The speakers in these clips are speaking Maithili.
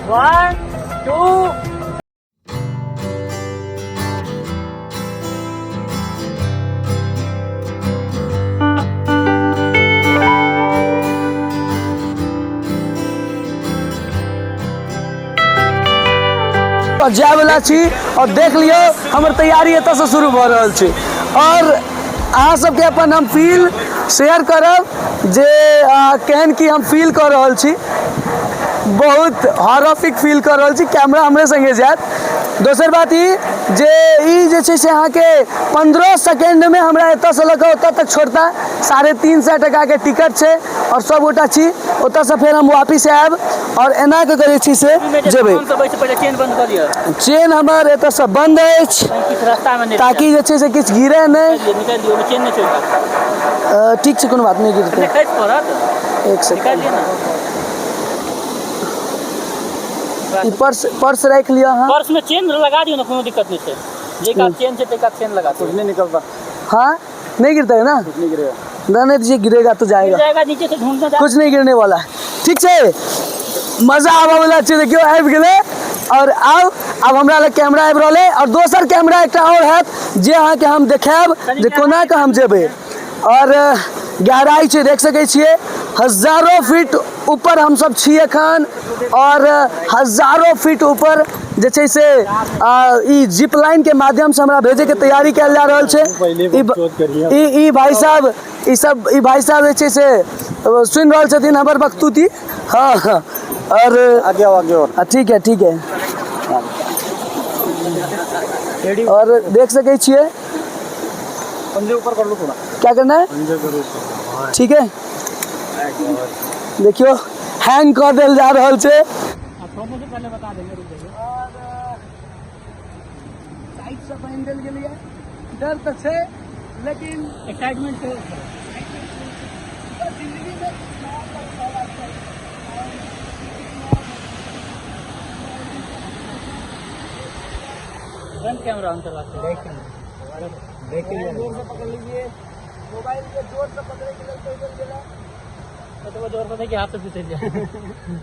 1 2। जाय वाला छी और देख लियौ हमर तैयारी एतऽ से शुरू भऽ रहल छै और अहाँ सबके अपन हम फील शेयर करब जे केहन की हम फील कऽ रहल छी। बहुत हॉरफिक फील कऽ रहल छी। कैमरा हमरे संगे जायत। दोसर बात ई जे ई जे छै से अहाँके 15 सेकेंडमे हमरा एतऽसँ लऽ कऽ ओतऽ तक छोड़ता। 350 टकाके टिकट छै और सब गोटा छी। ओतऽसँ फेर हम वापिस आयब और एना कऽ कऽ जे छै से जेबै। चेन हमर एतऽसँ बन्द अछि ताकि जे छै से किछु गिरे नहि। ठीक छै, कोनो बात नहि, गिरतै। एक सेकेंड, ई पर्स पर्स राखि लिअ अहाँ। पर्स में चेन लगा दियौ ने, कोनो दिक्कत नहीं छै। जे का चेन छै तै का चेन लगा दियौ। कुछ नहीं निकलता। हाँ, नहीं गिरता है ना? कुछ नहीं गिरेगा। ना नहीं, जी गिरेगा तो जाएगा। गिर जाएगा, नीचे से ढूंढना जा। कुछ नहीं गिरने वाला है। ठीक छै, मजा आबऽ वाला छै। देखियौ आबि गेलै और आब आब हमरा लग कैमरा आबि रहल है और दोसर कैमरा एकटा और हैत जे अहाँके हम देखायब जे कोना कऽ हम जेबै। और गहराई छै, देख सकै छियै हजारो फीट ऊपर हमसब छी एखन और हजारो फीट ऊपर जे छै से ई जिप लाइन के माध्यम से हमरा भेजे के तैयारी कयल जा रहल छै। ई ई भाई साहब, ई सब ई भाई साहब जे छै से सुनि रहल छथिन हमर बकतूती। हाँ हाँ, और आगे आओ, आगे और। हाँ, ठीक है, ठीक है। और देख सकै छियै। पंजे ऊपर कर लो थोड़ा। क्या करना है? पंजे करो ऊपर। ठीक है, देखियो हैंग कर देल जा रहल छै। छोड़ने से पहले बता देंगे, रुक जाइए। और साइड से बांधि देल गेलैए। डर तऽ छै लेकिन एक्साइटमेंट छै। जिंदगी में फ्रंट कैमरा ऑन करवाते हैं। बैक कैमरा देख के मोबाइल जोर से पकड़ लीजिए। मोबाइल के जोर से पकड़े के लिए कह देल गेलै। तो वो जोर से देखिए, हाथ से फिसल जाए।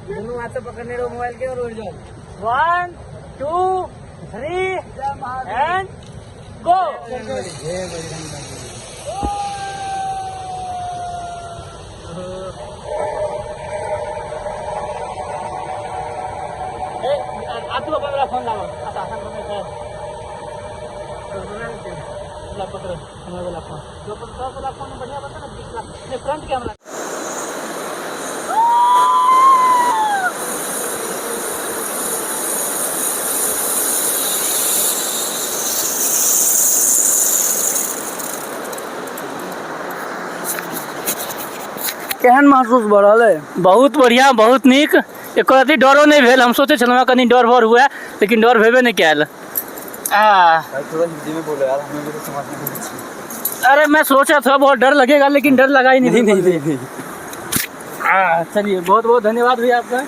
दोनों हाथ से पकड़ने रहो मोबाइल के और उड़ जाओ। 1 2 3 एंड गो। आप तो अपना फोन लाओ। अच्छा, आसान करने से। ला पकड़ो, हमारे वाला फोन। जो 15 वाला फोन बढ़िया बता ना, 20 लाख। नहीं, फ्रंट कैमरा। केहन महसूस भऽ रहल है? बहुत बढ़िया, बहुत नीक। एको रत्ती डरो नहीं भेल। हम सोचे छलहुँ कनी डर भर हुए, लेकिन डर भेबे नहीं कयल। भाई थोड़ा हिंदी में बोलो यार, हमें भी तो समझ नहीं आती। अरे मैं सोचा था बहुत डर लगेगा, लेकिन डर लगा ही नहीं। नहीं, नहीं, नहीं, नहीं। चलिए, बहुत बहुत धन्यवाद भैया आपका।